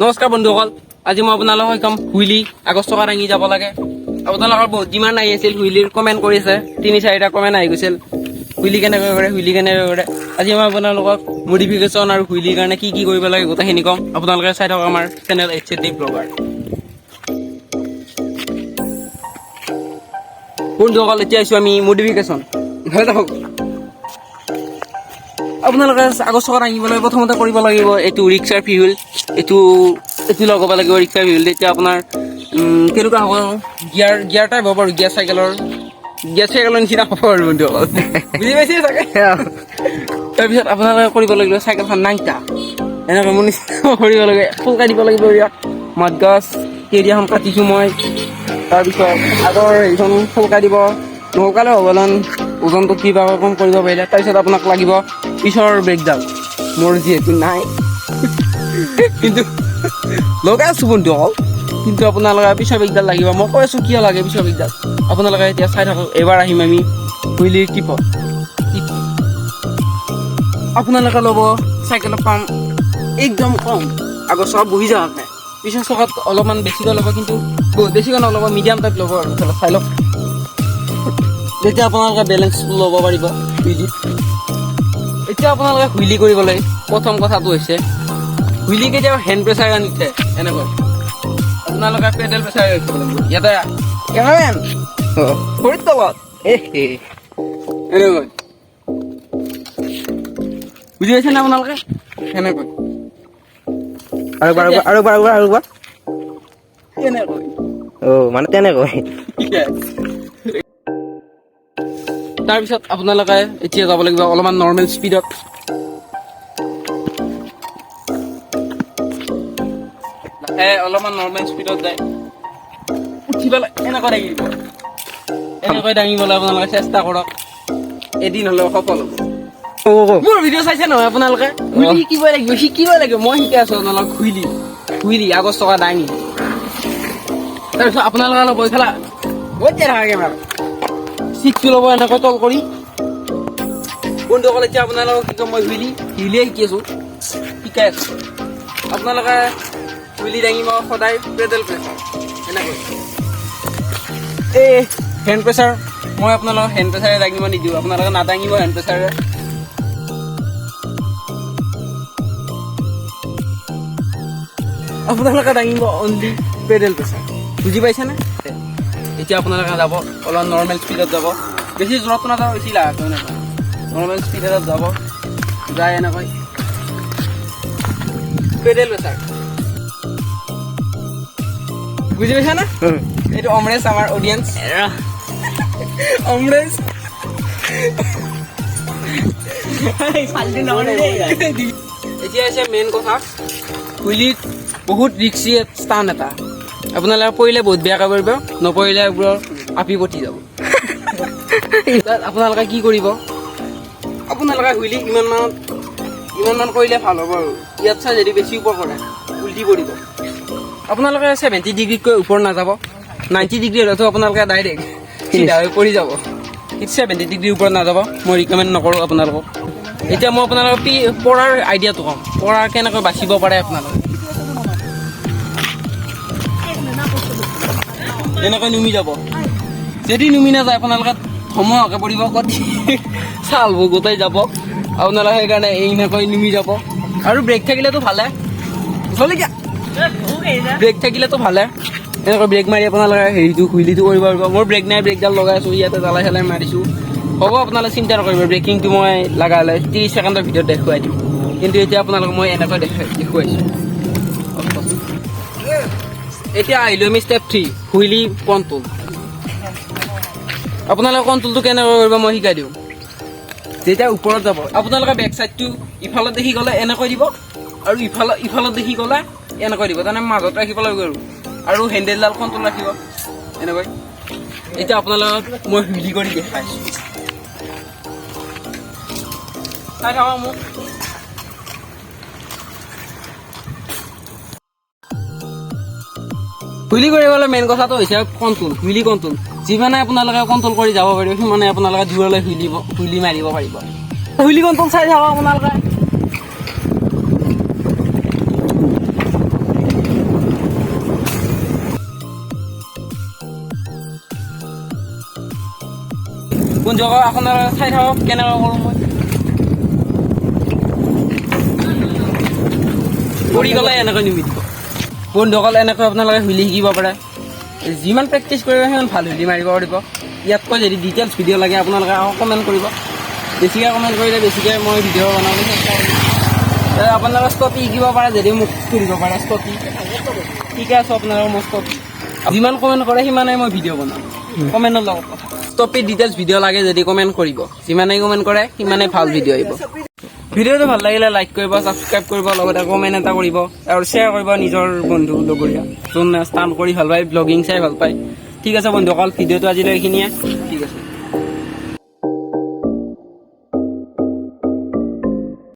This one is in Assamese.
নমস্কাৰ বন্ধুসকল, আজি মই আপোনালোকক শিকাম হুইলি আগৰ চকা দাঙি যাব লাগে। আপোনালোকৰ বহুত ডিমাণ্ড আহি আছিল, হুইলিৰ কমেণ্ট কৰিছে, 3-4টা কমেণ্ট আহি গৈছিল, হুইলি কেনেকৈ কৰে, হুইলি কেনেকৈ কৰে। আজি মই আপোনালোকক মডিফিকেশ্যন আৰু হুইলিৰ কাৰণে কি কি কৰিব লাগে গোটেইখিনি ক'ম। আপোনালোকে চাই থাকক আমাৰ চেনেল এইচ ডি ব্লগাৰ। বন্ধুসকল, এতিয়া আহিছোঁ আমি মডিফিকেশ্যন। ইফালে থাকক। আপোনালোকে আগৰ চকা দাঙিবলৈ প্ৰথমতে কৰিব লাগিব এইটো ৰিক্সাৰ ফিউল, এইটো এইটো লগাব লাগিব ৰিক্সাৰ ফিউল। তেতিয়া আপোনাৰ কেনেকুৱা হ'ব, গিয়াৰ গিয়াৰ টাইপ হ'ব আৰু গিয়াৰ চাইকেলৰ নিচিনা হ'ব আৰু বন্ধুসকল, বুজি পাইছে চাগে। তাৰপিছত আপোনালোকে কৰিব লাগিব চাইকেলখন নাংটা এনেকৈ মোৰ নিচিনা কৰিব লাগে, ফুলকাই দিব লাগিব। ইয়াত মাত গছ কেৰিয়াখন কাটিছোঁ মই। তাৰপিছত আগৰ হেৰিখন ফুলকাই দিব, নৌকালে হ'ব কাৰণ ওজনটো কিবা কম কৰিব পাৰিলে। তাৰপিছত আপোনাক লাগিব পিছৰ ব্ৰেকডাল, মোৰ যিহেতু নাই কিন্তু লগাই আছোঁ বন্ধুসকল, কিন্তু আপোনালোকে পিছৰ ব্ৰেকডাল লাগিব। মই কৈ আছোঁ কিয় লাগে পিছৰ ব্ৰেকডাল, আপোনালোকে এতিয়া চাই থাকক। এইবাৰ আহিম আমি হুইলিৰ টিপত। আপোনালোকে ল'ব চাইকেলৰ পাম একদম কম, আগৰ চকাত বহি যাওঁতে পিছৰ চকাত অলপমান বেছিকৈ ল'ব, কিন্তু বহুত বেছিকৈ নল'ব, মিডিয়াম টাইপ ল'ব আৰু এইফালে চাই লওক, তেতিয়া আপোনালোকে বেলেঞ্চ ল'ব পাৰিব হুইলিত। এতিয়া আপোনালোকে হুইলি কৰিবলৈ প্ৰথম কথাটো হৈছে হুইলি কেতিয়াও হেণ্ড প্ৰেচাৰ নুঠে, এনেকৈ আপোনালোকে পেডেল প্ৰেচাৰ ৰাখিব লাগিব। ইয়াতে কেমেৰামেন ভৰিৰ তলত এনেকৈ, বুজি পাইছেনে আপোনালোকে? সেনেকৈ। আৰু একবাৰ, আৰু একবাৰ, আৰু একবাৰ, আৰু একবাৰ। তেনেকৈ। অ' মানে তেনেকৈ। তাৰপিছত আপোনালোকে এতিয়া যাব লাগিব অলপমান নৰ্মেল স্পীডত। লাহে অলপমান নৰ্মেল স্পীডত যায় উঠি পেলাই এনেকৈ দাঙিব, এনেকৈ দাঙিবলৈ আপোনালোকে চেষ্টা কৰক, এদিন হ'লেও সফল হ'ব। মোৰ ভিডিঅ' চাইছে নহয় আপোনালোকে? হুইলি শিকিব লাগিব, শিকিব লাগিব। মই শিকাই আছো আপোনালোক হুইলি, হুইলি আগৰ চকা দাঙি। তাৰপিছত আপোনালোকে ল'ব এইফালে থাকে কেমেৰা চিটটো ল'ব এনেকৈ তল কৰি। বন্ধুসকল, এতিয়া আপোনালোকক কি ক'ম, মই হুইলি হুইলিয়ে শিকি আছো, শিকাই আছো। আপোনালোকে হুইলি দাঙিব সদায় পেডেল প্ৰেচাৰ এনেকৈ, এই হেণ্ড প্ৰেচাৰ মই আপোনালোকক হেণ্ড প্ৰেচাৰে দাঙিব নিদিওঁ, আপোনালোকে নাদাঙিব হেণ্ড প্ৰেচাৰে। আপোনালোকে দাঙিব অনলি পেডেল প্ৰেচাৰ, বুজি পাইছেনে? এতিয়া আপোনালোকে যাব অলপ নৰ্মেল স্পীডত যাব, বেছি জোৰতো নাযাব, বেছি লাহেকৈ নাযাব, নৰ্মেল স্পীড এটাত যাব, যায় এনেকৈ পেডেল প্ৰেচাৰ, বুজি পাইছানে? এইটো অমৰেশ, আমাৰ অডিয়েঞ্চ অমৰেশ। এতিয়া হৈছে মেইন কথা, হুইলিত বহুত ৰিক্সি স্থান এটা, আপোনালোকে পৰিলে বহুত বেয়াকৈ পৰিব, নপৰিলে এইবোৰৰ আপি পতি যাব। তাত আপোনালোকে কি কৰিব, আপোনালোকে হুইলি ইমান মানত ইমান মান কৰিলে ভাল হ'ব আৰু ইয়াত চাই যদি বেছি ওপৰ কৰে উল্টি পৰিব। আপোনালোকে 70 ডিগ্ৰীতকৈ ওপৰ নাযাব, 90 ডিগ্ৰী হ'লেতো আপোনালোকে ডাইৰেক্ট চিধা হৈ পৰি যাব। কিন্তু 70 ডিগ্ৰীৰ ওপৰত নাযাব, মই ৰিকমেণ্ড নকৰোঁ আপোনালোকক। এতিয়া মই আপোনালোকক পৰাৰ আইডিয়াটো ক'ম, পৰাৰ কেনেকৈ বাচিব পাৰে আপোনালোকে। এনেকৈ নুমি যাব, যদি নুমি নাযায় আপোনালোকে ধমহাকে পৰিব, ক'ত ছালবোৰ গোটাই যাব আপোনালোকে, সেইকাৰণে এনেকৈ নুমি যাব। আৰু ব্ৰেক থাকিলেতো ভালে, ব্ৰেক থাকিলেতো ভালে, এনেকৈ ব্ৰেক মাৰি আপোনালোকে হেৰিটো হুইলিটো কৰিব পাৰিব। মোৰ ব্ৰেক নাই, ব্ৰেকডাল লগাই আছোঁ ইয়াতে, জ্বালাই চালাই মাৰিছোঁ। হ'ব, আপোনালোকে চিন্তা নকৰিব, ব্ৰেকিংটো মই লগালে 30 ছেকেণ্ডৰ ভিতৰত দেখুৱাই দিম। কিন্তু এতিয়া আপোনালোকক মই এনেকৈ দেখুৱাইছোঁ। এতিয়া আহিলোঁ আমি ষ্টেপ 3, হুইলি কণ্ট্ৰল। আপোনালোকে কণ্ট্ৰলটো কেনেকৈ কৰিব মই শিকাই দিওঁ। যেতিয়া ওপৰত যাব আপোনালোকে বেক চাইডটো ইফালত দেখি গ'লে এনেকৈ দিব, আৰু ইফালত দেখি গ'লে এনেকৈ দিব, তাৰমানে মাজত ৰাখিব লাগিব আৰু, আৰু হেণ্ডেলডাল কণ্ট্ৰল ৰাখিব এনেকৈ। এতিয়া আপোনালোকক মই হুইলি কৰি দেখাইছোঁ, চাই থাকক মোক। হুইলি কৰিবলৈ মেইন কথাটো হৈছে কণ্ট্ৰল, হুইলি কণ্ট্ৰল। যিমানে আপোনালোকে কণ্ট্ৰল কৰি যাব পাৰিব সিমানে আপোনালোকে দূৰলৈ হুইলি মাৰিব পাৰিব। হুইলি কণ্ট্ৰল চাই থাকক আপোনালোকে। বন্ধুসকল, আপোনালোকে চাই থাকক কেনেকৈ কৰোঁ মই। পৰি গ'লে এনেকৈ নিমিতিব। বন্ধুসকল, এনেকৈ আপোনালোকে হুইলি শিকিব পাৰে। যিমান প্ৰেক্টিচ কৰিব, সিমান ভাল হুইলি মাৰিব পাৰিব। ইয়াতকৈ যদি ডিটেইলছ ভিডিঅ' লাগে, আপোনালোকে আকৌ কমেণ্ট কৰিব। বেছিকৈ কমেণ্ট কৰিলে বেছিকৈ মই ভিডিঅ' বনাবলৈ চেষ্টা কৰিম। আপোনালোকে ষ্টপি শিকিব পাৰে যদি মোক সুধিব পাৰে। ষ্টপি শিকাই আছোঁ আপোনালোকক মই। ষ্টপি যিমান কমেণ্ট কৰে, সিমানেই মই ভিডিঅ' বনাম। কমেণ্টৰ লগত কথা। ষ্টপি ডিটেইলছ ভিডিঅ' লাগে যদি কমেণ্ট কৰিব। যিমানেই কমেণ্ট কৰে, সিমানেই ভাল ভিডিঅ' আহিব। ভিডিঅ'টো ভাল লাগিলে লাইক কৰিব, ছাবস্ক্ৰাইব কৰিব, লগতে কমেণ্ট এটা কৰিব আৰু শ্বেয়াৰ কৰিব নিজৰ বন্ধু লগৰীয়া, যোন ষ্টাণ্ট কৰি ভাল পায়, ব্লগিং চাই ভাল পায়। ঠিক আছে বন্ধুসকল, ভিডিঅ'টো আজিলৈ এইখিনিয়ে।